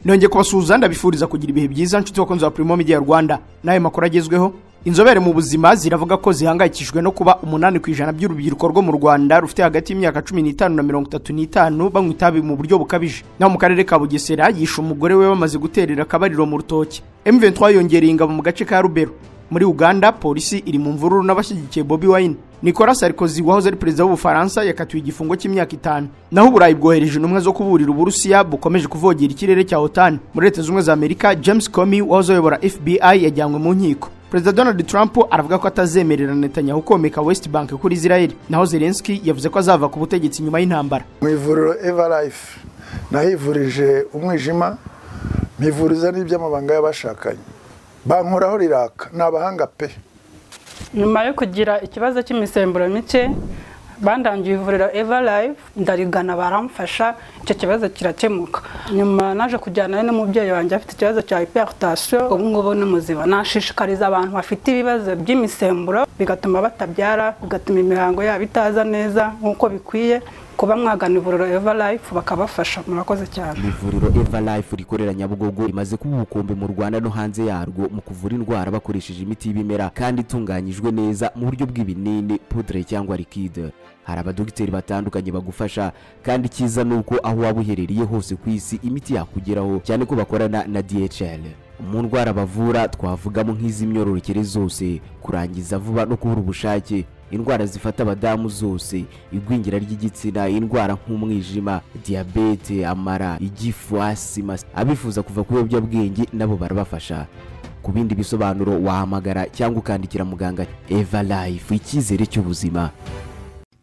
Nongeye kubasuhuza, ndabifuriza kugira ibihe byiza, nshuti bakunzi ba Primo Media Rwanda. N'ayo makuru agezweho, inzobere mu buzima ziravuga ko zihangayikishijwe no kuba 8% by'urubyiruko rwo mu Rwanda rufite hagati y'imyaka 15 na 35 banywa itabi mu buryo bukabije. Naho mu karere ka Bugesera yishe umugore we bamaze guterera akabariro mu rutoki. M23 yongereye ingabo mu gace ka Rubero. Muri Uganda polisi iri mu mvururu n'abashyigikiye Bobi Wine. Nicolas Sarkozy wahoze ari perezida w'Ubufaransa yakatiwe igifungo cy'imyaka 5. Naho Uburayi bwohereje intumwa zo kuburira Uburusiya bukomeje kuvogera ikirere cya OTAN. Muri Leta Zunze za Amerika, James Comey wahoze ayobora FBI yajyanywe mu nkiko. Perezida Donald Trump aravuga ko atazemerera Netanyahu komeka West Bank kuri Israel. Naho Zelensky yavuze ko azava ku butegetsi nyuma y'intambara. Mu ivuriro Everlife nahivurije umwijima, mpivuriza n'iby'amabanga y'abashakanye. Bankoraho riraka, nabahanga pe. Nyuma yo kugira ikibazo cy'imisemburo mike, bandangiye ivuriro Everlife, ndarigana baramfasha, icyo kibazo kirakemuka. Nyuma naje kujyana n'umubyeyi wanjye afite ikibazo cya hypertension, ubu ngubu ni muzima. Nashishikariza abantu bafite ibibazo by'imisemburo bigatuma batabyara, bigatuma imihango yabo itaza neza nkuko bikwiye, kuba mwagana ivuriro Everlife bakabafasha. Murakoze cyane. Ivuriro Everlife rikorera Nyabugogo rimaze kuba ubukombe mu Rwanda no hanze yarwo mu kuvura indwara bakoresheje imiti y'ibimera kandi itunganyijwe neza mu buryo bw'ibinini, poudre cyangwa liquide. Hari abadogiteri batandukanye bagufasha, kandi cyiza nuko aho waba uherereye hose ku isi imiti yakugeraho, cyane ko bakorana na DHL. Mu ndwara bavura twavugamo nk'iz'imyororokere zose, kurangiza vuba no kubura ubushake, indwara zifata abadamu zose, igwingira ry'igitsina, indwara nk'umwijima, diabete, amara, igifu, asima. Abifuza kuva ku biyobyabwenge nabo barabafasha. Ku bindi bisobanuro wahamagara cyangwa ukandikira muganga. Everlife, icyizere cy'ubuzima.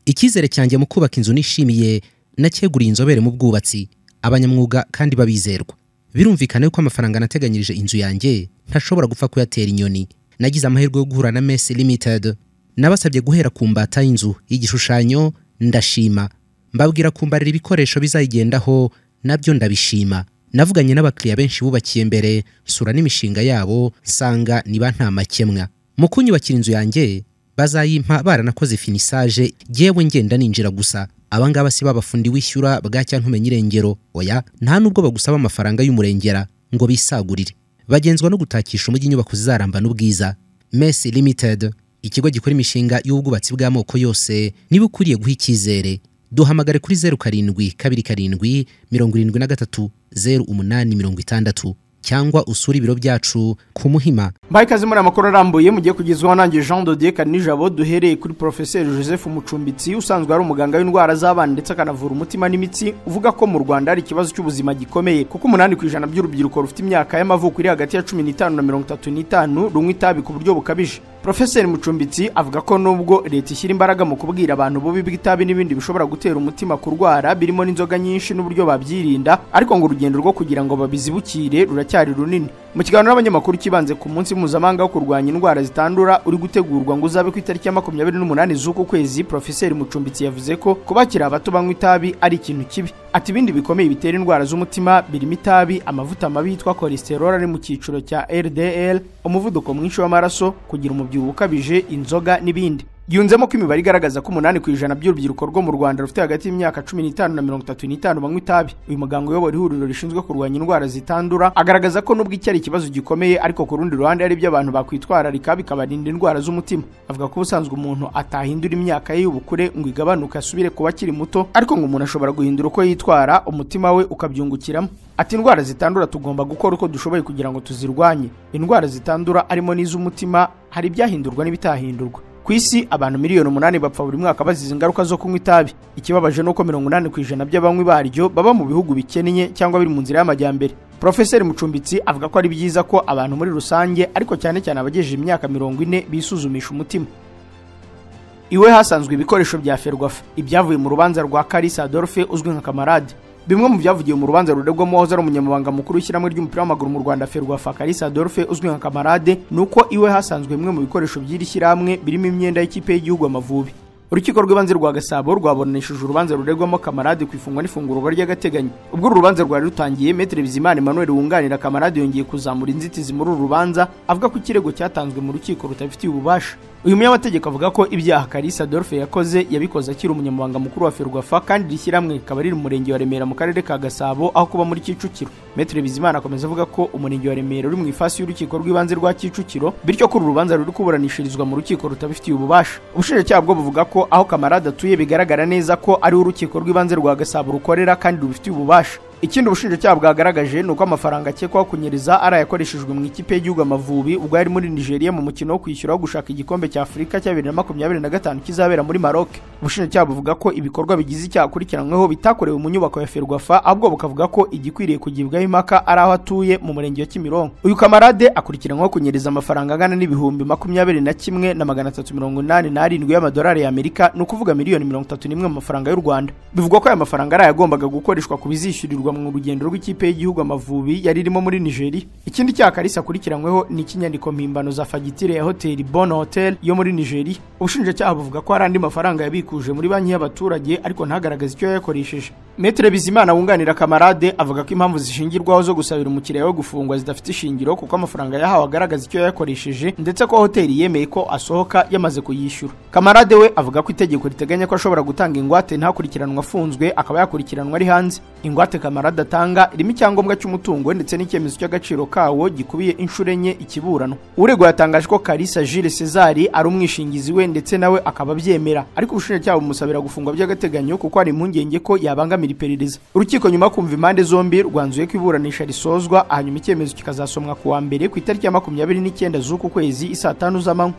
Icyizere cyanjye mu kubaka inzu nishimiye nacyeguriye inzobere mu bwubatsi, abanyamwuga kandi babizerwa. Birumvikana yuko amafaranga nateganyirije inzu yanjye ntashobora gupfa kuyatera inyoni. Nagize amahirwe yo guhura na Mess Limited. Nabasabye guhera ku mbata y'inzu y'igishushanyo, ndashima. Mbabwira kumbarira ibikoresho bizayigendaho, nabyo ndabishima. Navuganye n'abakiriya benshi bubakiye mbere, sura n'imishinga yabo, nsanga niba nta makemwa. Mu kunyubakira inzu yanjye bazayimpa baranakoze finissage, yewe ngenda ninjira gusa. Abangaba si babafundi wishyura bwacya ntumenye irengero, oya, nta nubwo bagusaba amafaranga y'umurengera ngo bisagurire. Bagenzwa no gutakisha umujyi inyubako zizaramba n'ubwiza. Mess Limited, ikigo gikora imishinga y'ubwubatsi bw'amoko yose, niba ukwiriye guha icyizere, duhamagare kuri 07 27 73 08 60 cyangwa usure ibiro byacu ku Muhima. Mbaye ikaze muri amakuru arambuye mugiye kugezwaho nanjye Jean Dodier Kanijabo. Duhereye kuri Professeur Joseph Mucumbitsi usanzwe ari umuganga w'indwara z'abana ndetse akanavura umutima n'imitsi, uvuga ko mu Rwanda hari ikibazo cy'ubuzima gikomeye kuko 8% by'urubyiruko rufite imyaka y'amavuko iri hagati ya 15 na 35 runywa itabi ku buryo bukabije. Professeur Mucumbitsi avuga ko nubwo leta ishyira imbaraga mu kubwira abantu bubi bw'itabi n'ibindi bishobora gutera umutima kurwara birimo n'inzoga nyinshi n'uburyo babyirinda, ariko ngo urugendo rwo kugira ngo babizibukire ruracyari runini. Mu kiganiro n'abanyamakuru kibanze ku munsi mpuzamahanga wo kurwanya indwara zitandura uri gutegurwa ngo uzabe ku itariki ya 28 z'uku kwezi, Professeur Mucumbitsi yavuze ko kubakira abato banywa itabi ari ikintu kibi. Ati ibindi bikomeye bitera indwara z'umutima birimo itabi, amavuta mabi yitwa cholesterol ari mu cyiciro cya LDL, umuvuduko mwinshi w'amaraso, kugira umubyibuho ukabije, inzoga n'ibindi. Yunzemo ko imibare igaragaza ko 8% by'urubyiruko rwo mu Rwanda rufite hagati y'imyaka 15 na 35 banywa itabi. Uyu muganga uyobora ihuriro rishinzwe kurwanya indwara zitandura agaragaza ko nubwo iki ari ikibazo gikomeye, ariko ku rundi ruhande ari ibyo abantu bakwitwararika bikabarinda indwara z'umutima. Avuga ko ubusanzwe umuntu atahindura imyaka ye y'ubukure ngo igabanuke asubire kuba akiri muto, ariko ngo umuntu ashobora guhindura uko yitwara umutima we ukabyungukiramo. Ati indwara zitandura tugomba gukora uko dushoboye kugira ngo tuzirwanye. Indwara zitandura arimo n'iz'umutima, hari ibyahindurwa n'ibitahindurwa. Ku isi abantu miliyoni 8 bapfa buri mwaka bazize ingaruka zo kunywa itabi. Ikibabaje nuko 80% by'abanywi baryo baba mu bihugu bikennye cyangwa biri mu nzira y'amajyambere. Professeur Mucumbitsi avuga ko ari byiza ko abantu muri rusange, ariko cyane cyane abagejeje imyaka 40 bisuzumisha umutima. Iwe hasanzwe ibikoresho bya Ferwafa, ibyavuye mu rubanza rwa Kalisa Adolphe uzwi nka Kamarade. Bimwe mu byavugiwe mu rubanza ruregwamo wahoze ari umunyamabanga mukuru w'ishyirahamwe ry'umupira w'amaguru mu Rwanda Ferwafa Kalisa Adolphe uzwi nka Kamarade, nuko iwe hasanzwe bimwe mu bikoresho by'iri shyirahamwe birimo imyenda y'ikipe y'igihugu Amavubi. Urukiko rw'ibanze rwa Gasabo rwabonesheje urubanza ruregwamo Kamarade ku ifungwa n'ifungurwa ry'agateganyo. Ubwo uru rubanza rwari rutangiye, Maître Bizimana Emmanuel wunganira Kamarade yongeye kuzamura inzitizi muri uru rubanza, avuga ko ikirego cyatanzwe mu rukiko rutabifitiye ububasha. Uyu munyamategeko avuga ko ibyaha Kalisa Adolphe yakoze yabikoze akiri umunyamabanga mukuru wa Ferwafa, kandi iri shyirahamwe rikaba riri mu murenge wa Remera mu karere ka Gasabo aho kuba muri Kicukiro. Maître Bizimana akomeza avuga ko umurenge wa Remera uri mu ifasi y'urukiko rw'ibanze rwa Kicukiro, bityo ko uru rubanza ruri kuburanishirizwa mu rukiko rutabifitiye ububasha. Ubushinjacyaha bwo buvuga ko aho Kamarade atuye bigaragara neza ko ari urukiko rw'ibanze rwa Gasabo rukorera kandi rubifitiye ububasha. Ikindi ubushinjacyaha bwagaragaje ni uko amafaranga akekwaho kunyereza ari ayakoreshejwe mu ikipe y'igihugu Amavubi ubwo yari muri Nigeria mu mukino wo kwishyura wo gushaka igikombe cya Afurika cya 2025 kizabera muri Maroc. Ubushinjacyaha buvuga ko ibikorwa bigize icyaha akurikiranyweho bitakorewe mu nyubako ya Ferwafa, ahubwo bukavuga ko igikwiriye kugibwaho impaka ari aho atuye mu murenge wa Kimironko. Uyu Kamarade akurikiranyweho kunyereza amafaranga angana n'21,387 y'amadolari y'Amerika, ni ukuvuga miliyoni 31 mu mafaranga y'u Rwanda. Bivugwa ko aya mafaranga ari ayagombaga gukoreshwa ku bizishyurirwa mu rugendo rw'ikipe y'igihugu Amavubi yari irimo muri Nigeria. Ikindi cyaha Kalisa akurikiranyweho ni icy'inyandiko mpimbano za fagitire ya hoteli Bon Hotel yo muri Nigeria. Ubushinjacyaha buvuga ko hari andi mafaranga yabikuje muri banki y'abaturage ariko ntagaragaze icyo yayakoresheje. Maître Bizimana wunganira Kamarade avuga ko impamvu zishingirwaho zo gusabira umukiriya we gufungwa zidafite ishingiro, kuko amafaranga yahawe agaragaza icyo yayakoresheje, ndetse ko hoteli yemeye ko asohoka yamaze kuyishyura. Kamarade we avuga ko itegeko riteganya ko ashobora gutanga ingwate ntakurikiranwa afunzwe, akaba yakurikiranwa ari hanze. Ingwate Kamarade atanga irimo icyangombwa cy'umutungo ndetse n'icyemezo cy'agaciro kawo gikubiye inshuro enye ikiburano. Uregwa yatangaje ko Kalisa Jules César ari umwishingizi we ndetse nawe akaba abyemera, ariko ubushinjacyaha bumusabira gufungwa by'agateganyo kuko hari impungenge ko yabangamira iperereza. Urukiko nyuma kumva impande zombi rwanzuye ko iburanisha risozwa, hanyuma icyemezo kikazasomwa ku wa mbere ku itariki ya 29 z'uku kwezi saa 5 z'amanywa.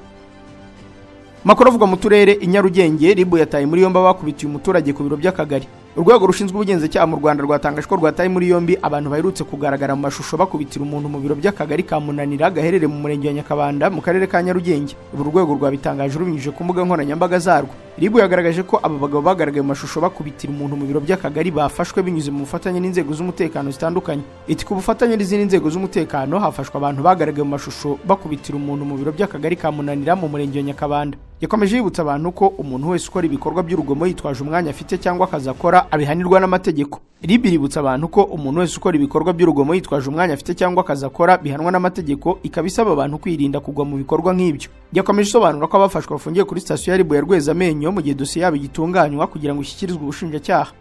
Makuru avuga mu turere i Nyarugenge, RIB yataye muri yombi abakubitiye umuturage ku biro by'akagari. Urwego rushinzwe ubugenzacyaha mu Rwanda rwatangaje ko rwataye muri yombi abantu baherutse kugaragara mu mashusho bakubitira umuntu mu biro by'akagari ka Munanira gaherereye mu murenge wa Nyakabanda mu karere ka Nyarugenge. Uru rwego rwabitangaje rubinyujije ku mbuga nkoranyambaga zarwo. RIB yagaragaje ko aba bagabo bagaragaye mu mashusho bakubitira umuntu mu biro by'akagari bafashwe binyuze mu bufatanye n'inzego z'umutekano zitandukanye. Iti ku bufatanye n'izindi nzego z'umutekano hafashwe abantu bagaragaye mu mashusho bakubitira umuntu mu biro by'akagari ka Munanira mu murenge wa Nyakabanda. Yakomeje yibutsa abantu ko umuntu wese ukora ibikorwa by'urugomo yitwaje umwanya afite cyangwa akazi akora abihanirwa n'amategeko. RIB iributsa abantu ko umuntu wese ukora ibikorwa by'urugomo yitwaje umwanya afite cyangwa akazi akora bihanwa n'amategeko, ikaba isaba abantu kwirinda kugwa mu bikorwa nk'ibyo. Yakomeje isobanura ko abafashwe bafungiye kuri sitasiyo ya RIB ya Rwezamenyo mu gihe dosiye yabo igitunganywa kugira ngo ishyikirizwe ubushinjacyaha.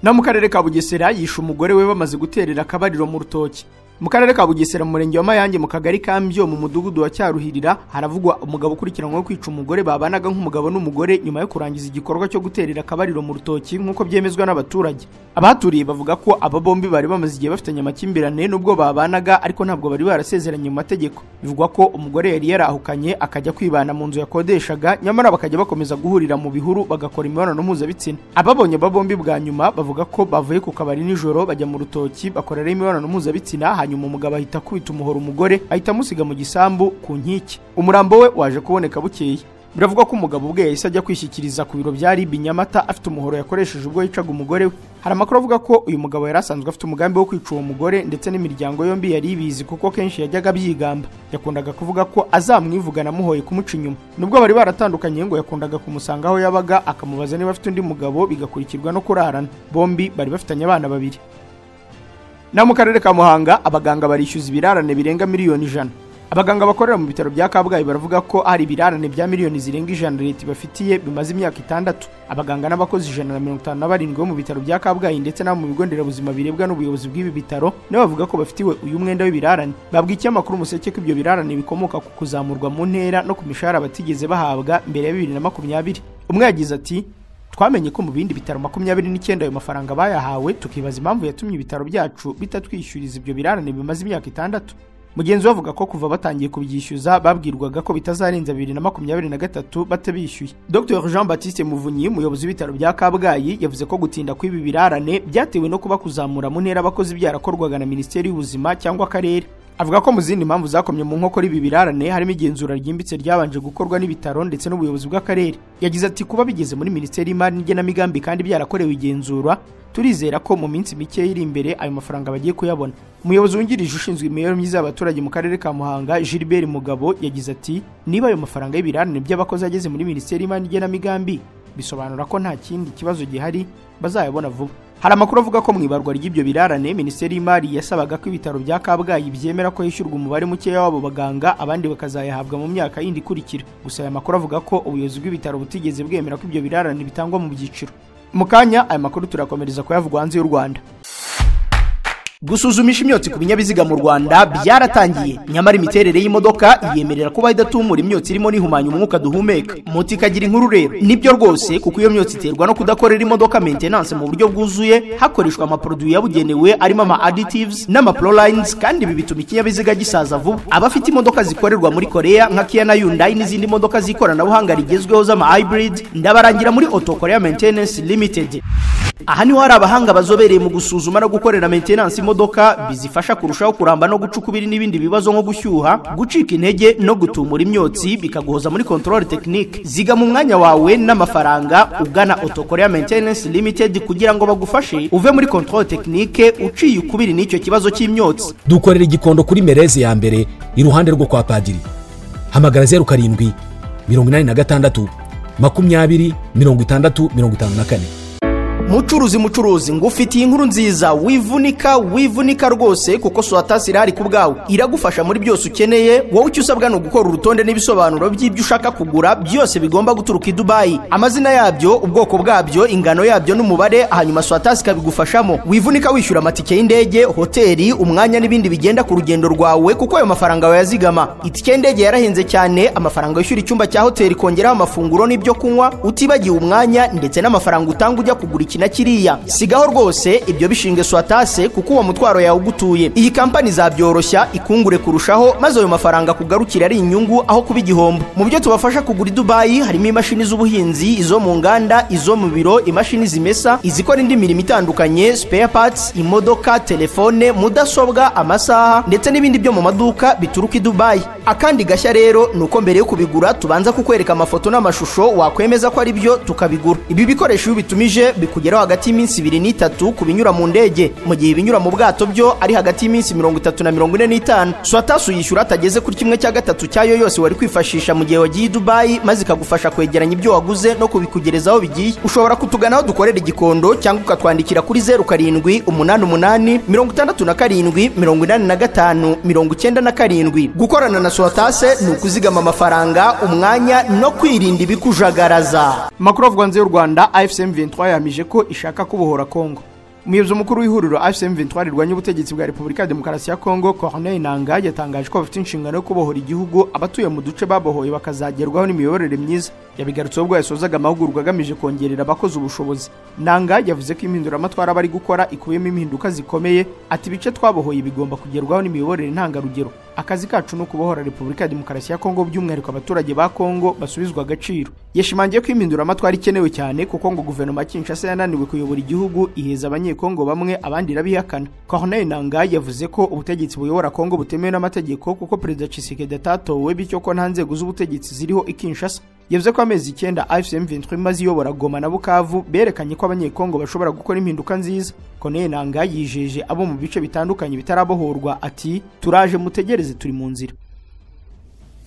No mu karere ka Bugesera yishe umugore we bamaze guterera akabariro mu rutoki. Mu karere ka Bugesera mu murenge wa Mayange mu kagari ka Mbyo mu mudugudu wa Cyaruhirira haravugwa umugabo ukurikiranyweho kwica umugore babanaga nk'umugabo n'umugore nyuma yo kurangiza igikorwa cyo guterera akabariro mu rutoki nk'uko byemezwa n'abaturage. Abahaturiye bavuga ko aba bombi bari bamaze igihe bafitanye amakimbirane nubwo babanaga, ariko ntabwo bari barasezeranye mu mategeko. Bivugwa ko umugore yari yarahukanye akajya kwibana mu nzu yakodeshaga, nyamara bakajya bakomeza guhurira mu bihuru bagakora imibonano mpuzabitsina. Ababonye aba bombi bwa nyuma bavuga ko bavuye ku kabari nijoro bajya mu rutoki bakorera imibonano mpuzabitsina, hanyuma umugabo ahita akubita umuhoro umugore ahita amusiga mu gisambu ku nkike. Umurambo we waje kuboneka bukeye. Biravugwa ko umugabo ubwe yahise ajya kwishyikiriza ku biro bya RIB Nyamata afite umuhoro yakoresheje ubwo yicaga umugore we. Hari amakuru avuga ko uyu mugabo yari asanzwe afite umugambi wo kwica uwo mugore, ndetse n'imiryango yombi yari ibizi kuko kenshi yajyaga abyigamba. Yakundaga kuvuga ko azamwivugana amuhoye kumuca inyuma. Nubwo bari baratandukanye ngo yakundaga kumusanga aho yabaga akamubaza niba afite undi mugabo, bigakurikirwa no kurarana. Bombi bari bafitanye abana babiri. Na mu karere ka Muhanga abaganga barishyuza ibirarane birenga miliyoni 100. Abaganga bakorera mu bitaro bya Kabgayi baravuga ko hari ibirarane bya miliyoni zirenga 100 leta ibafitiye bimaze imyaka 6. Abaganga n'abakozi 157 bo mu bitaro bya Kabgayi ndetse n'abo mu bigo nderabuzima birebwa n'ubuyobozi bw'ibi bitaro nibo bavuga ko bafitiwe uyu mwenda w'ibirarane. Babwiye ikinyamakuru Umuseke ko ibyo birarane bikomoka ku kuzamurwa mu ntera no ku mishahara batigeze bahabwa mbere ya 2020. Umwe yagize ati: twamenye ko mu bindi bitaro 29 ayo mafaranga bayahawe, tukibaza impamvu yatumye ibitaro byacu bitatwishyuriza ibyo birarane bimaze imyaka 6. Mugenzi we avuga ko kuva batangiye kubyishyuza babwirwaga ko bitazarenza 2023 batabishyuye. Dr Jean Baptiste Muvunyi, umuyobozi w'ibitaro bya Kabgayi, yavuze ko gutinda kw'ibi birarane byatewe no kuba kuzamura mu ntera abakozi byarakorwaga na Minisiteri y'Ubuzima cyangwa akarere. Avuga ko mu zindi mpamvu zakomye mu nkokora ibi birarane harimo igenzura ryimbitse ryabanje gukorwa n'ibitaro ndetse n'ubuyobozi bw'akarere. Yagize ati: kuba bigeze muri Minisiteri y'Imari n'igenamigambi kandi byarakorewe igenzura, turizera ko mu minsi mike iri imbere ayo mafaranga bagiye kuyabona. Umuyobozi wungirije ushinzwe imibereho myiza y'abaturage mu karere ka Muhanga, Gilbert Mugabo, yagize ati: niba ayo mafaranga y'ibirarane by'abakozi ageze muri Minisiteri y'Imari n'igenamigambi, bisobanura ko nta kindi kibazo gihari, bazayabona vuba. Hari amakuru avuga ko mu ibarwa ry'ibyo birarane Minisiteri y'Imari yasabaga ko ibitaro bya Kabgayi byemera ko hishyurwa umubare mukeya w'abo baganga, abandi bakazayahabwa mu myaka yindi ikurikira. Gusa aya makuru avuga ko ubuyobozi bw'ibitaro butigeze bwemera ko ibyo birarane bitangwa mu byiciro. Mu kanya aya makuru turakomereza kuyavugwa hanze y'u Rwanda. Gusuzumisha imyotsi ku binyabiziga mu Rwanda byaratangiye, nyamara imiterere y'imodoka iyemerera kuba idatumura imyotsi irimo n'ihumanya umwuka duhumeka. Moto ikagira inkuru rero, nibyo rwose, kuko iyo myotsi iterwa no kudakorera imodoka maintenance mu buryo bwuzuye, hakoreshwa amaproduit yabugenewe arimo ama additives n'ama prolines, kandi ibi bituma ikinyabiziga gisaza vuba. Abafite imodoka zikorerwa muri Korea nka Kia na Hyundai n'izindi modoka z'ikoranabuhanga rigezweho z'ama hybrid, ndabarangira muri Auto Korea Maintenance Limited. Aha niho hari abahanga bazobereye mu gusuzuma no gukorera maintenance imodoka, bizifasha kurushaho kuramba no guca ukubiri n'ibindi bibazo nko gushyuha, gucika intege no gutumura imyotsi, bikaguhoza muri control technique. Ziga mu mwanya wawe n'amafaranga ugana Auto Korea Maintenance Limited kugira ngo bagufashe uve muri control technique uciye ukubiri n'icyo kibazo cy'imyotsi. Dukorera Igikondo kuri Mereze ya mbere iruhande rwo kwa Padiri. Hamagara 07 86 20 60 54. Mucuruzi mucuruzi, ngufitiye inkuru nziza, wivunika wivunika rwose, kuko Swatasi irahari ku bwawe, iragufasha muri byose ukeneye. Wowe icyo usabwa ni ugukora urutonde n'ibisobanuro by'ibyo ushaka kugura, byose bigomba guturuka i Dubai, amazina yabyo, ubwoko bwabyo, ingano yabyo n'umubare, hanyuma Swatasi ikabigufashamo. Wivunika wishyura amatike y'indege, hoteli, umwanya n'ibindi bigenda ku rugendo rwawe, kuko ayo mafaranga wayazigama. Itike y'indege yarahenze cyane, amafaranga wishyura icyumba cya hoteli, kongeraho amafunguro n'ibyo kunywa, utibagiwe umwanya ndetse n'amafaranga utanga ujya kugura iki na kiriya. Sigaho rwose ibyo bishinge Swatase, kuko uwo mutwaro yawe ugutuye. Iyi kampani izabyoroshya ikungure kurushaho, maze ayo mafaranga kugarukira ari inyungu aho kuba igihombo. Mu byo tubafasha kugura i Dubai harimo imashini z'ubuhinzi, izo mu nganda, izo mu biro, imashini zimesa, izikora indi mirimo itandukanye, spare parts, imodoka, telefone, mudasobwa, amasaha ndetse n'ibindi byo mu maduka bituruka i Dubai. Akandi gashya rero ni uko mbere yo kubigura tubanza kukwereka amafoto n'amashusho, wakwemeza ko ari byo tukabigura. Ibi bikoresho iyo ubitumije bikugeraho hagati y'iminsi 2 n'3 ku binyura mu ndege, mu gihe ibinyura mu bwato byo ari hagati y'iminsi 30 na 45. Swatasi uyishyura atageze kuri 1/3 cyayo yose wari kwifashisha mu gihe wagiye i Dubai, maze ikagufasha kwegeranya ibyo waguze no kubikugereza aho bigiye. Ushobora kutugana aho dukorera Igikondo, cyangwa ukatwandikira kuri 07 88 67 85 97. Gukorana na Swatase ni ukuzigama amafaranga, umwanya no kwirinda ibikujagaraza. Makuru avugwa hanze y'u Rwanda, AFC M23 yahamije ko ishaka kubohora Kongo. Umuyobozi mukuru w'ihuriro AFC M23 rirwanya ubutegetsi bwa Repubulika ya Demokarasi ya Kongo, Corneille Nangaa, yatangaje ko bafite inshingano yo kubohora igihugu, abatuye mu duce babohoye bakazagerwaho n'imiyoborere myiza. Yabigarutseho ubwo yasozaga amahugurwa agamije kongerera abakozi ubushobozi. Nangaa yavuze ko impinduramatwara bari gukora ikubiyemo impinduka zikomeye, ati ibice twabohoye bigomba kugerwaho n'imiyoborere ntangarugero. Akazi kacu ni ukubohora Repubulika ya Demokarasi ya Kongo, by'umwihariko abaturage ba Kongo basubizwa agaciro. Yashimangiye ko impinduramatwara ikenewe cyane, kuko ngo guverinoma ya Kinshasa yananiwe kuyobora igihugu, iheza abanyekongo bamwe abandi irabihakana. Corneille Nangaa yavuze ko ubutegetsi buyobora Kongo butemewe n'amategeko, kuko Perezida Tshisekedi atatowe, bityo ko nta nzego z'ubutegetsi ziriho i Kinshasa. Yavuze ko amezi 9 AFC M23 imaze iyobora Goma na Bukavu berekanye ko abanyekongo bashobora gukora impinduka nziza. Corneille Nangaa yijeje abo mu bice bitandukanye bitarabohorwa ati turaje mutegereze, turi mu nzira.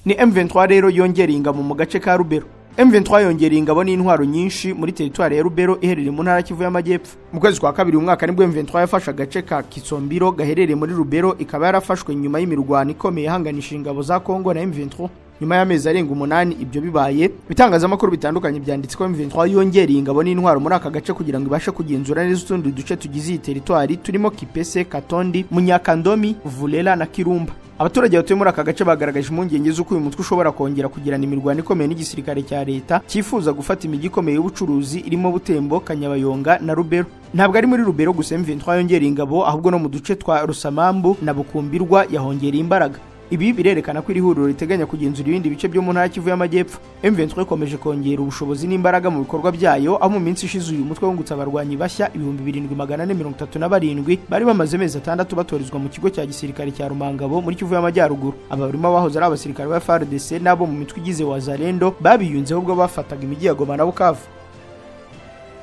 Ni M23 rero yongereye ingabo mu gace ka Rubero. M23 yongereye ingabo n'intwaro nyinshi muri teritwari ya Rubero iherereye mu ntara Kivu y'Amajyepfo. Mu kwezi kwa kabiri umwaka nibwo M23 yafashe agace ka Kitsombiro gaherereye muri Rubero, ikaba yarafashwe nyuma y'imirwano ikomeye ihanganisha ingabo za Kongo na M23. Nyuma y'amezi arenga 8 ibyo bibaye, ibitangazamakuru bitandukanye byanditse ko M23 yongereye ingabo n'intwaro muri aka gace kugira ngo ibashe kugenzura neza utundi duce tugize iyi teritwari turimo Kipese, Katondi, Munyakandomi, Vulela na Kirumba. Abaturage batuye muri aka gace bagaragaje impungenge z'uko uyu mutwe ushobora kongera kugirana imirwano ikomeye n'igisirikare cya leta cyifuza gufata imijyi ikomeye y'ubucuruzi irimo Butembo, Kanyabayonga na Rubero. Ntabwo ari muri Rubero gusa M23 yongereye ingabo, ahubwo no mu duce twa Rusamambu na Bukumbirwa yahongereye imbaraga. Ibi birerekana ko iri huriro riteganya kugenzura ibindi bice byo mu ntara Kivu y'Amajyepfo. M23 ikomeje kongera ubushobozi n'imbaraga mu bikorwa byayo, aho mu minsi ishize uyu mutwe wungutse abarwanyi bashya 7437 bari bamaze amezi 6 batorezwa mu kigo cya gisirikare cya Rumangabo muri Kivu y'Amajyaruguru. Aba barimo abahoze ari abasirikare ba FARDC n'abo mu mitwe igize Wazalendo babiyunzeho ubwo bafataga imijyi ya Goma na Bukavu.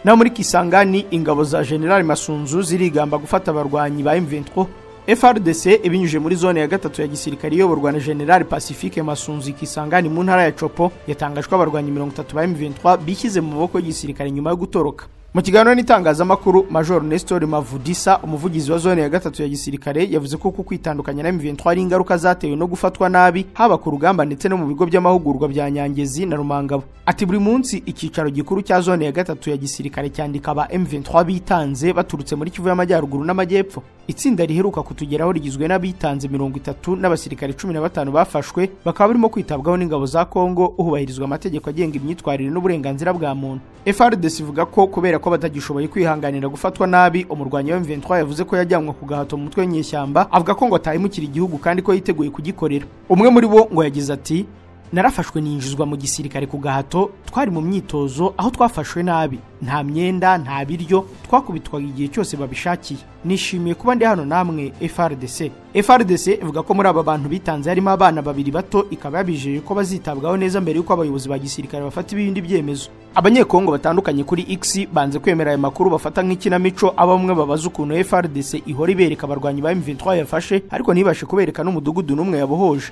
Na muri Kisangani ingabo za General Masunzu zirigamba gufata abarwanyi ba M23. FRDC ibinyujije muri zone ya gatatu ya gisirikare iyoborwa na General Pacifique Masunzu Kisangani mu ntara ya Chopo, yatangajwe abarwanyi 30 ba M23 bishyize mu maboko y'igisirikare nyuma yo gutoroka. Mu kiganiro n'itangazamakuru, Major Nestor Mavudisa, umuvugizi wa zone ya gatatu ya gisirikare, yavuze ko kwitandukanya na M23 ari ingaruka zatewe no gufatwa nabi haba ku rugamba ndetse no mu bigo by'amahugurwa bya Nyangezi na Rumangabo. Ati buri munsi icyicaro gikuru cya zone ya gatatu ya gisirikare cyandika ba M23 bitanze baturutse muri Kivu y'Amajyaruguru n'Amajyepfo. Itsinda riheruka kutugeraho rigizwe n'abitanze 30 n'abasirikare 15 bafashwe, bakaba barimo kwitabwaho n'ingabo za Kongo hubahirizwa amategeko agenga imyitwarire n'uburenganzira bwa muntu. FARDC ivuga ko kubera ko batagishoboye kwihanganira gufatwa nabi, umurwanyi wa M23 yavuze ko yajyanwe ku gahato mu mutwe w'inyeshyamba, avuga ko ngo atahemukira igihugu kandi ko yiteguye kugikorera. Umwe muri bo ngo yagize ati narafashwe ninjizwa mu gisirikare ku gahato, twari mu myitozo aho twafashwe nabi, nta myenda nta biryo, twakubitwaga igihe cyose babishakiye. Nishimiye kuba ndi hano namwe FARDC. FARDC ivuga ko muri aba bantu bitanze harimo abana babiri bato, ikaba yabijeje ko bazitabwaho neza mbere yuko abayobozi ba gisirikare bafata ibindi byemezo. Abanyekongo batandukanye kuri X banze kwemera aya makuru bafata nk'ikinamico, abamwe babaza ukuntu FARDC ihora ibereka abarwanyi ba M23 yafashe ariko ntibashe kubereka n'umudugudu n'umwe yabohoje.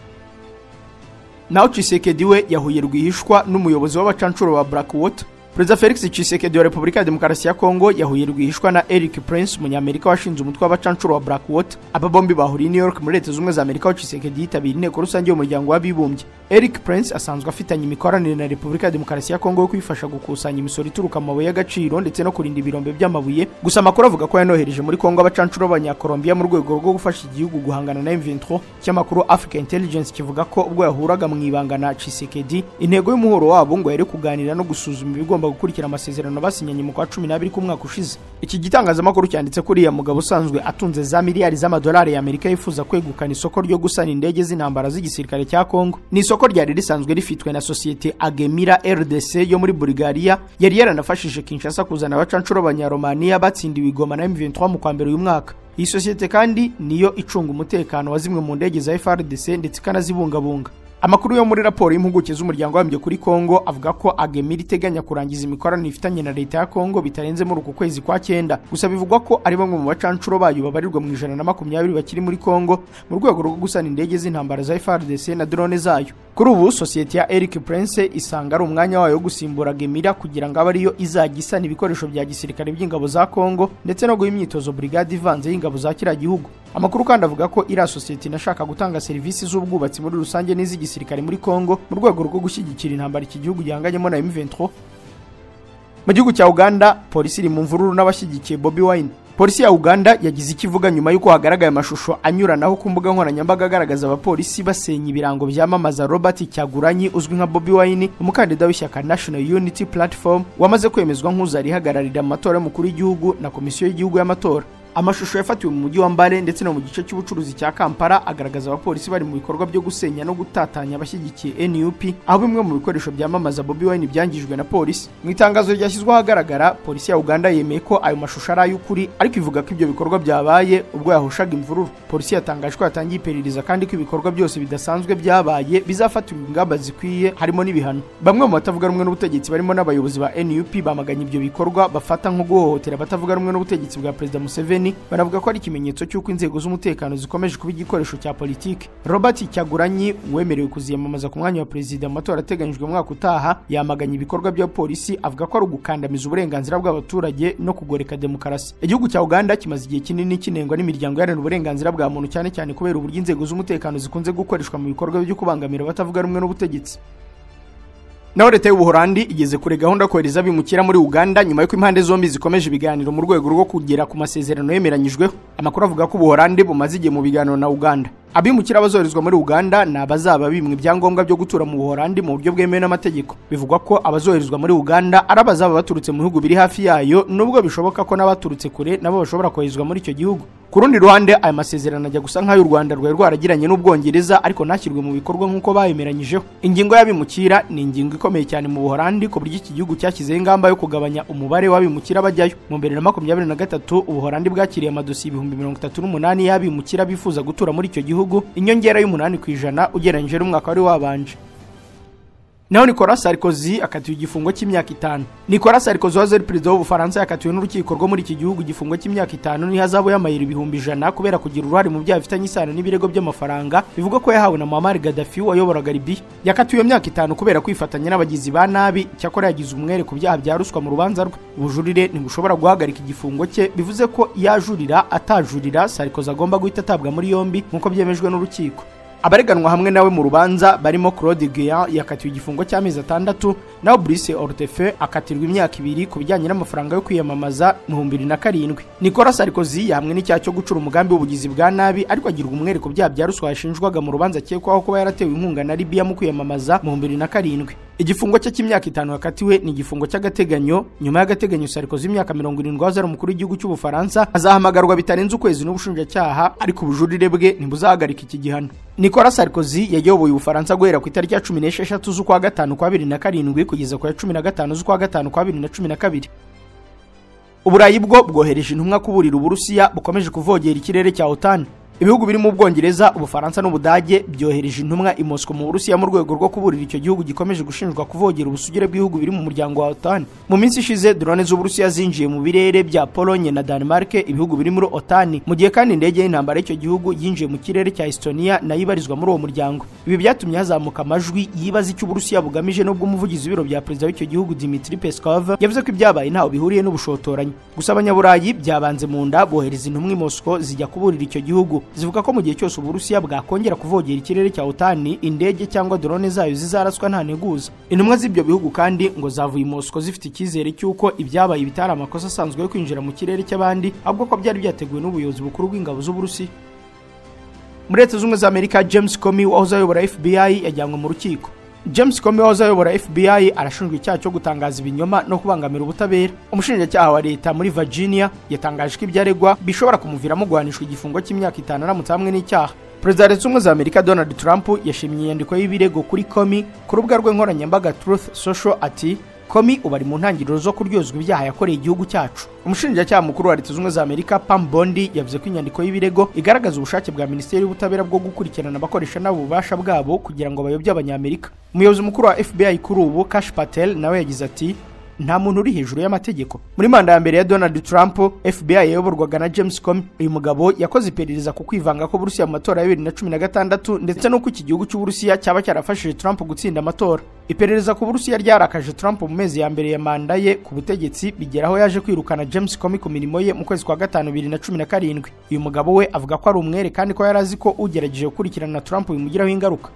Naho Tshisekedi we yahuye rwihishwa n'umuyobozi w'abacancuro ba Blackwater. Perezida Felix Tshisekedi wa Repubulika ya Demokarasi ya Kongo yahuye rwihishwa na Eric Prince, umunyamerika washinze umutwe w'abacancuro wa Blackwater. Aba bombi bahuriye i New York muri Leta Zunze Ubumwe za Amerika, aho Tshisekedi yitabiriye inteko rusange y'umuryango w'abibumbye. Eric Prince asanzwe afitanye imikoranire na Repubulika ya Demokarasi ya Kongo yo kwifasha gukusanya imisoro ituruka mu mabuye y'agaciro ndetse no kurinda ibirombe by'amabuye. Gusa amakuru avuga ko yanohereje muri Kongo abacancuro b'Abanyakolombiya mu rwego rwo gufasha igihugu guhangana na M23. Ikinyamakuru Africa Intelligence kivuga ko ubwo yahuraga mu ibanga na Tshisekedi, intego y'umuhuro wabo ngo yari kuganira no gusuzuma ibigomba gukurikira amasezerano basinyanye mu kwa 12 k'umwaka ushize. Iki gitangazamakuru cyanditse kuri ya mugabo usanzwe atunze za miliyari z'amadolari ya Amerika yifuza kwegukana isoko ryo gusana indege z'intambara z'igisirikare cya Kongo. Ni isoko ryari risanzwe rifitwe na sosiyete Agemira RDC yo muri Bulgaria, yari yaranafashije Kinshasa kuzana abacancuro b'Abanyaromania batsindiwe Goma na M23 mu kwa mbere uyu mwaka. Iyi sosiyete kandi niyo icunga umutekano wa zimwe mu ndege za FARDC ndetse ikanazibungabunga. Amakuru yo muri raporo y'impuguke z'umuryango w'abibumbye kuri Kongo avuga ko Agemira iteganya kurangiza imikoranire ifitanye na leta ya Kongo bitarenze muri uku kwezi kwa 9. Gusa bivugwa ko ari bamwe mu bacancuro bayo babarirwa mu 120 bakiri muri Kongo mu rwego rwo gusana indege z'intambara za FARDC na drone zayo. Kuri ubu sosiyete ya Eric Prince isanga ari umwanya wayo wo gusimbura Agemira kugira ngo abe ariyo izajya isana ibikoresho bya gisirikare by'ingabo za Kongo ndetse no guha imyitozo brigade ivanze y'ingabo za kiriya gihugu. Amakuru kandi avuga ko iriya sosiyete inashaka gutanga serivisi z'ubwubatsi muri rusange n'iz'igisirikare muri Kongo mu rwego rwo gushyigikira intambara iki gihugu gihanganyemo na M23. Mu gihugu cya Uganda, polisi iri mu mvururu n'abashyigikiye Bobi Wine. Polisi ya Uganda yagize ikivuga nyuma y'uko hagaragaye amashusho anyuranaho ku mbuga nkoranyambaga agaragaza abapolisi basenya ibirango byamamaza Robert Kyagulanyi uzwi nka Bobi Wine, umukandida w'ishyaka National Unity Platform wamaze kwemezwa nk'uzarihagararira mu matora y'umukuru w'igihugu na komisiyo y'igihugu y'amatora. Amashusho yafatiwe mu mujyi wa Mbale ndetse no mu gice cy'ubucuruzi cya Kampala agaragaza abapolisi bari mu bikorwa byo gusenya no gutatanya abashyigikiye NUP, aho bimwe mu bikoresho byamamaza Bobi Wine byangijwe na polisi. Mu itangazo ryashyizwe ahagaragara, polisi ya Uganda yemeye ko ayo mashusho ari ay'ukuri, ariko ivuga ko ibyo bikorwa byabaye ubwo yahoshaga imvururu. Polisi yatangaje ko yatangiye iperereza kandi ko ibikorwa byose bidasanzwe byabaye bizafatirwa ingamba zikwiye harimo n'ibihano. Bamwe mu batavuga rumwe n'ubutegetsi barimo n'abayobozi ba NUP bamaganye ibyo bikorwa bafata nko guhohotera abatavuga rumwe n'ubutegetsi bwa Perezida Museveni, banavuga ko ari ikimenyetso cy'uko inzego z'umutekano zikomeje kuba igikoresho cya politiki. Robert Kyagulanyi wemerewe kuziyamamaza ku mwanya wa perezida mu matora ateganyijwe mu mwaka utaha yamaganye ibikorwa bya polisi, avuga ko ari ugukandamiza uburenganzira bw'abaturage no kugoreka demokarasi. Igihugu cya Uganda kimaze igihe kinini kinengwa n'imiryango iharanira uburenganzira bwa muntu, cyane cyane kubera uburyo inzego z'umutekano zikunze gukoreshwa mu bikorwa byo kubangamira abatavuga rumwe n'ubutegetsi. Naho leta y'Ubuholandi igeze kure gahunda kohereza abimukira muri Uganda nyuma y'uko impande zombi zikomeje ibiganiro mu rwego rwo kugera ku masezerano yemeranyijweho. Amakuru avuga ko Ubuholandi bumaze igihe mu biganiro na Uganda. Abimukira bazoherezwa muri Uganda ni abazaba bimwe ibyangombwa byo gutura mu Buholandi mu buryo bwemewe n'amategeko. Bivugwa ko abazoherezwa muri Uganda ari abazaba baturutse mu bihugu biri hafi yayo, nubwo bishoboka ko n'abaturutse kure nabo bashobora koherezwa muri icyo gihugu. Ku rundi ruhande, aya masezerano ajya gusa nk'ayo u Rwanda rwari rwaragiranye n'Ubwongereza, ariko ntashyirwe mu bikorwa nk'uko bayemeranyijeho. Ingingo y'abimukira ni ingingo ikomeye cyane mu Buholandi, ku buryo iki gihugu cyashyizeho ingamba yo kugabanya umubare w'abimukira bajyayo. Mu 2023 Ubuholandi bwakiriye amadosiye 38,000 y'abimukira bifuza gutura muri icyo gihugu, inyongera y'8% ugereranyije n'umwaka wari wabanje. Naho Nicolas Sarkozy akatiwe igifungo cy'imyaka 5. Nicolas Sarkozy wahoze ari perezida w'Ubufaransa yakatiwe n'urukiko rwo muri iki gihugu igifungo cy'imyaka 5 n'ihazabu y'amayero 100,000 kubera kugira uruhare mu byaha bifitanye isano n'ibirego by'amafaranga bivugwa ko yahawe na Muammar Gaddafi wayoboraga Libya. Yakatiwe imyaka 5 kubera kwifatanya n'abagizi ba nabi, cyakora yagize umwere ku byaha bya ruswa mu rubanza rwe. Ubujurire ntibushobora guhagarika igifungo cye, bivuze ko yajurira atajurira Sarkozy agomba guhita atabwa muri yombi nk'uko byemejwe n'urukiko. Abareganwa hamwe nawe mu rubanza barimo Claude Guéant yakatiwe igifungo cy'amezi 6, naho Brice Hortefeux akatirwa imyaka 2 ku bijyanye n'amafaranga yo kwiyamamaza mu 2007. Nicolas Sarkozy yahamwe n'icyaha cyo gucura umugambi w'ubugizi bwa nabi, ariko agirwa umwere ku byaha bya ruswa yashinjwaga mu rubanza akekwaho kuba yaratewe inkunga na Libya mu kwiyamamaza mu 2007. Igifungo cye cy'imyaka 5 yakatiwe ni igifungo cy'agateganyo. Nyuma y'agateganyo Sarkozy imyaka 70 wahoze ari umukuru w'igihugu cy'Ubufaransa azahamagarwa bitarenze ukwezi n'ubushinjacyaha, ariko ubujurire bwe ntibuzahagarika iki gihano. Nicolas Sarkozy yayoboye Ubufaransa guhera ku itariki ya 16 z'ukwa gatanu kwa 2007 kugeza ku ya 15 z'ukwa gatanu kwa 2012. Uburayi bwo bwohereje intumwa kuburira Uburusiya bukomeje kuvogera ikirere cya OTAN. Ibihugu birimo Ubwongereza, Ubufaransa n'Ubudage byohereje intumwa i Moscow mu Burusiya mu rwego rwo kuburira icyo gihugu gikomeje gushinjwa kuvogera ubusugire bw'ibihugu biri mu muryango wa OTAN. Mu minsi ishize drone z'Uburusiya zinjiye mu birere bya Pologne na Denmark, ibihugu biri muri OTAN, mu gihe kandi indege y'intambara y'icyo gihugu yinjiye mu kirere cya Estonia nayo ibarizwa muri uwo muryango. Ibi byatumye hazamuka amajwi yibaza icyo Uburusiya bugamije, n'ubwo umuvugizi w'ibiro bya perezida w'icyo gihugu Dmitry Peskov yavuze ko ibyabaye ntaho bihuriye n'ubushotoranyi. Gusa abanyaburayi byabanze mu nda bohereza intumwa i Moscow zijya kuburira icyo gihugu, zivuga ko mu gihe cyose Uburusiya bwakongera kuvogera ikirere cya OTAN, indege cyangwa drone zayo zizaraswa nta nteguza. Intumwa z'ibyo bihugu kandi ngo zavuye i Moscow zifite icyizere cy'uko ibyabaye bitari amakosa asanzwe yo kwinjira mu kirere cy'abandi, ahubwo ko byari byateguwe n'ubuyobozi bukuru bw'ingabo z'Uburusiya. Muri Leta Zunze Ubumwe za Amerika, James Comey wahoze ayobora FBI yajyanywe mu rukiko. James Comey wahoze ayobora FBI arashinjwa icyaha cyo gutangaza ibinyoma no kubangamira ubutabera. Umushinjacyaha wa leta muri Virginia yatangaje ko ibyo aregwa bishobora kumuviramo guhanishwa igifungo cy'imyaka 5 aramutse hamwe n'icyaha. Perezida wa Leta Zunze Ubumwe za Amerika Donald Trump yashimye inyandiko y'ibirego kuri Comey ku rubuga rwe nkoranyambaga Truth Social ati: Comey ubu ari mu ntangiriro zo kuryozwa ibyaha yakoreye igihugu cyacu. Umushinjacyaha mukuru wa Leta Zunze Ubumwe za Amerika Pam Bondi yavuze ko inyandiko y'ibirego igaragaza ubushake bwa Minisiteri y'Ubutabera bwo gukurikirana abakoresha nabo ububasha bwabo kugira ngo bayobye Abanyamerika. Umuyobozi mukuru wa FBI kuri ubu Kash Patel nawe yagize ati: nta muntu uri hejuru y'amategeko. Muri manda ya mbere ya Donald Trump, FBI yayoborwaga na James Comey. Uyu mugabo yakoze iperereza ku kwivanga ko Burusiya mu matora ya 2016 ndetse n'uko iki gihugu cy'Uburusiya cyaba cyarafashije Trump gutsinda amatora. Iperereza ku Burusiya ryarakaje Trump mu mezi ya mbere ya manda ye ku butegetsi, bigeraho yaje kwirukana James Comey ku mirimo ye mu kwezi kwa gatanu 2017. Uyu mugabo we avuga ko ari umwere kandi ko yari azi ko ugerageje gukurikirana Trump bimugiraho ingaruka.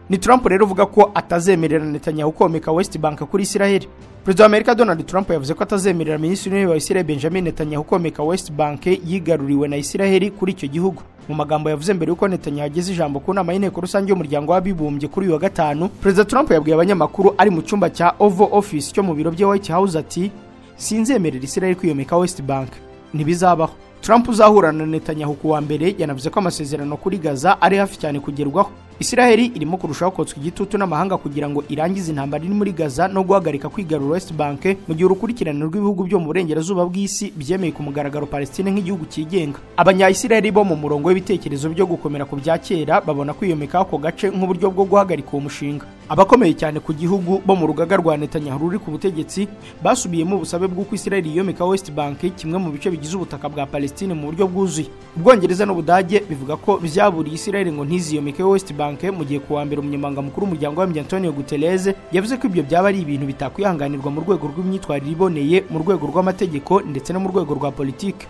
Ni Trump rero uvuga ko atazemerera Netanyahu komeka West Bank kuri Israel. Perezida wa Amerika Donald Trump yavuze ko atazemerera Minisitiri w'Intebe wa Israel Benjamin Netanyahu komeka West Bank yigaruriwe na Israel kuri icyo gihugu. Mu magambo yavuze mbere yuko Netanyahu ageze ijambo ku nama y'inteko rusange y'umuryango w'abibumbye kuri uyu wa gatanu, Perezida Trump yabwiye abanyamakuru ari mu cyumba cya Oval Office cyo mu biro bye White House ati: sinzemerera Israel kwiyomeka West Bank, ntibizabaho. Trump uzahura na Netanyahu ku wa mbere yanavuze ko amasezerano kuri Gaza ari hafi cyane kugerwaho. Israel irimo kurushaho kotswa igitutu n'amahanga kugira ngo irangize intambara iri muri Gaza no guhagarika kwigarura West Bank, mu gihe urukurikirane rw'ibihugu byo mu burengerazuba bw'isi byemeye ku mugaragaro Palestine nk'igihugu cyigenga. Abanya-Israel bo mu murongo w'ibitekerezo byo gukomera ku bya kera babona kwiyomeka ako gace nk'uburyo bwo guhagarika uwo mushinga. Abakomeye cyane ku gihugu bo mu rugaga rwa Netanyahu ruri ku butegetsi basubiyemo ubusabe bw'uko Israel yiyomeka West Bank, kimwe mu bice bigize ubutaka bwa Palestine mu buryo bwuzuye. Ubwongereza n'Ubudage bivuga ko byaburiye Israel ngo ntiziyomeke West Bank, mu gihe kuwa mbere umunyamabanga mukuru w'umuryango w'abibumbye Antonio Guterres yavuze ko ibyo byaba ari ibintu bitakwihanganirwa mu rwego rw'imyitwarire iboneye, mu rwego rw'amategeko ndetse no mu rwego rwa politiki.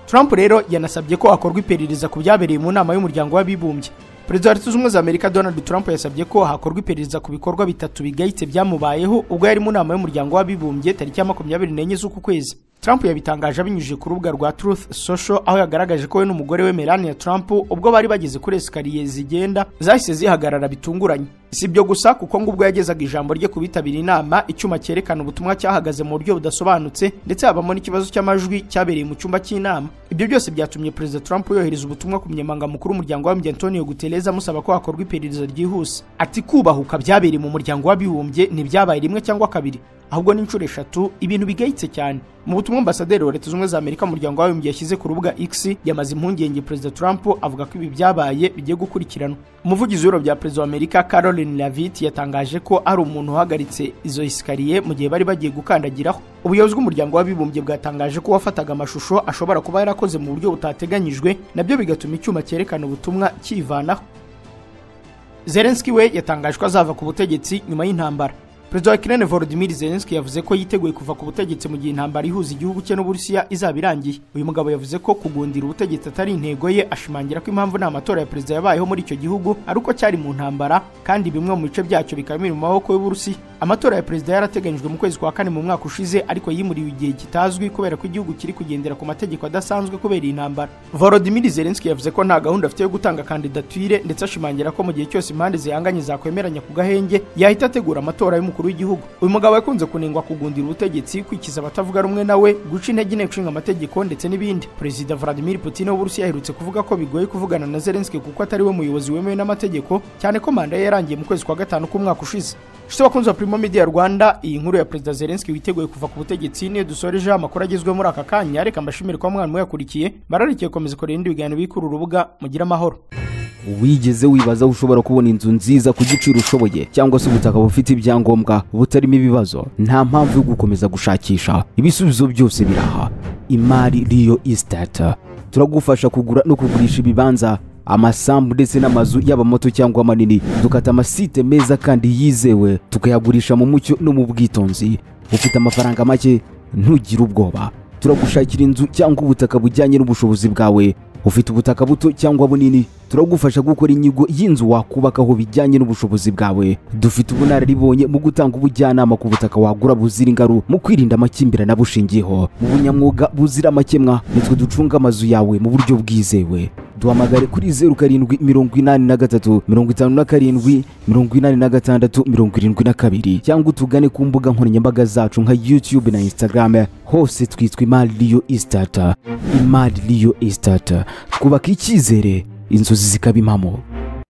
Trump rero yanasabye ko hakorwa iperereza ku byabereye mu nama y'umuryango w'abibumbye. Perezida wa Leta Zunze Ubumwe za Amerika Donald Trump yasabye ko hakorwa iperereza ku bikorwa bitatu bigayitse byamubayeho ubwo yari mu nama y'umuryango w'abibumbye tariki ya 24 z'uku kwezi. Trump yabitangaje abinyujije ku rubuga rwa Truth Social, aho yagaragaje ko we n'umugore we Melania Trump ubwo bari bageze kuri esikariye zigenda zahise zihagarara bitunguranye. Si ibyo gusa, kuko ngo ubwo yagezaga ijambo rye ku bitabira inama, icyuma cyerekana ubutumwa cyahagaze mu buryo budasobanutse, ndetse habamo n'ikibazo cy'amajwi cyabereye mu cyumba cy'inama. Ibyo byose byatumye Perezida Trump yohereza ubutumwa ku munyamabanga mukuru w'umuryango w'abibumbye Antonio Guterres amusaba ko hakorwa iperereza ryihuse. Ati: kubahuka byabereye mu muryango w'abibumbye ntibyabaye rimwe cyangwa kabiri, ahubwo ni inshuro 3, ibintu bigayitse cyane. Mu butumwa ambasaderi wa Leta Zunze Ubumwe za Amerika mu muryango w'abibumbye yashyize ku rubuga X, yamaze impungenge Perezida Trump avuga ko ibi byabaye bigiye gukurikiranwa. Umuvugizi w'ibiro bya Perezida wa Amerika Carol Caroline Leavitt yatangaje ko ari umuntu uhagaritse izo esikariye mu gihe bari bagiye gukandagiraho. Ubuyobozi bw'umuryango w'abibumbye bwatangaje ko wafataga amashusho ashobora kuba yarakoze mu buryo butateganyijwe, nabyo bigatuma icyuma cyerekana ubutumwa kivanaho. Zelensky we yatangaje ko azava ku butegetsi nyuma y'intambara. Perezida wa Ukraine Volodymyr Zelensky yavuze ko yiteguye kuva ku butegetsi mu gihe intambara ihuza igihugu cye n'Uburusiya izaba irangiye. Uyu mugabo yavuze ko kugundira ubutegetsi atari intego ye, ashimangira ko impamvu nta matora ya perezida yabayeho muri icyo gihugu ari uko cyari mu ntambara kandi bimwe mu bice byacyo bikaba biri mu maboko y'Uburusiya. Amatora ya perezida yarateganyijwe mu kwezi kwa kane mu mwaka ushize, ariko yimuriwe igihe kitazwi kubera ko igihugu kiri kugendera ku mategeko adasanzwe kubera iyi ntambara. Volodymyr Zelensky yavuze ko nta gahunda afite yo gutanga kandidatire, ndetse ashimangira ko mu gihe cyose impande zihanganye zakwemeranya ku gahenge yahita ategura amatora y'umukuru w'igihugu. Uyu mugabo yakunze kunengwa kugundira ubutegetsi, kwikiza abatavuga rumwe nawe, guca intege inteko ishinga amategeko ndetse n'ibindi. Perezida Vladimir Putin w'Uburusiya aherutse kuvuga ko bigoye kuvugana na Zelensky kuko atari we muyobozi wemewe n'amategeko, cyane ko manda ye yarangiye mu kwezi kwa gatanu k'umwaka ushize. Nshuti bakunzi ba Primo Media Rwanda, iyi nkuru ya Perezida Zelensky witeguye kuva ku butegetsi niyo dusoreje amakuru agezweho muri aka kanya. Reka mbashimire ko mwana muyakurikiye, bararikiye komeza kureba ibindi biganiro biri kuri uru rubuga. Mugire amahoro. Wigeze wibaza aho ushobora kubona inzu nziza ku giciro ushoboye, cyangwa se ubutaka bufite ibyangombwa butarimo ibibazo? Nta mpamvu yo gukomeza gushakisha, ibisubizo byose biraha. Imari Real Estate turagufasha kugura no kugurisha ibibanza, amasambu ndetse n'amazu, yaba mato cyangwa manini. Dukata amasite meza kandi yizewe, tukayagurisha mu mucyo no mu bwitonzi. Ufite amafaranga make, ntugire ubwoba, turagushakira inzu cyangwa ubutaka bujyanye n'ubushobozi bwawe. Ufite ubutaka buto cyangwa bunini, turagufasha gukora inyigo y'inzu wakubakaho bijyanye n'ubushobozi bwawe. Dufite ubunararibonye mu gutanga ubujyanama ku butaka wagura buzira ingaru, mu kwirinda amakimbirane abushingiyeho. Mu bunyamwuga buzira amakemwa, nitwe ducunga amazu yawe mu buryo bwizewe. Duhamagare kuri 0783 57 86 72 cyangwa utugane ku mbuga nkoranyambaga zacu nka YouTube na Instagram, hose twitwa Imari Real Estate. Imari Real Estate, twubaka icyizere, inzozi zikaba impamo.